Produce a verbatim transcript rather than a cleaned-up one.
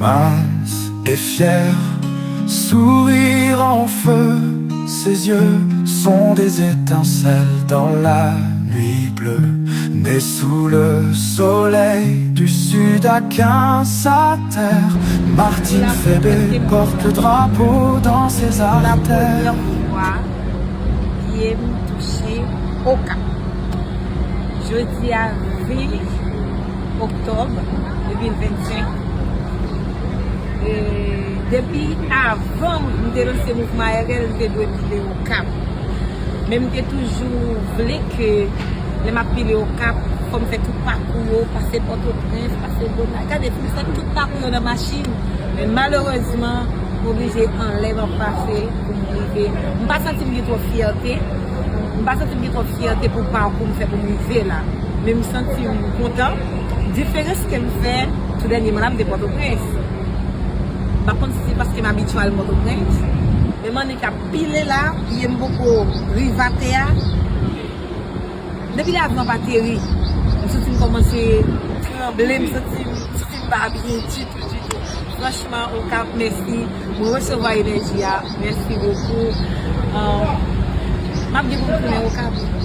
Mince et fier, sourire en feu, ses yeux sont des étincelles dans la nuit bleue. Née sous le soleil du sud à Quince à terre, Martine Febe porte le drapeau dans ses artères. Pye m touche Okap. Jodi a ven oktòb de mil vennsenk. E depi avan m te lanse mouvman A R L, m te dwe pile Okap. Men m te toujou vle ke lè m ap pile Okap, fò m fè tout pakou yo, pase Pòtoprens, pase Bonay. Gade, m fè tout pakou yo nan machin. Men malerezman, m oblije anlè m ap pase pou m rive. M pa santi m gen twòp fyète. M pa santi m gen twòp fyète pou pakou m fè pou m rive la. Men m santi m kontan. Diferans ke m fè, tou dènyèman la, m te Pòtoprens. M pa konn si se paske m abitye al Pòtoprens. Men m annik ap pile la, pye m poko rive atè a. Depi lè avan pa teri, m santi m kòmanse tranble, m santi m, m santi m pa byen ditou, ditou. Franchman, Okap, mèsi. Mwen resevwa enèji a. Mèsi bokou. Euh, m ap gen pou m tounen Okap.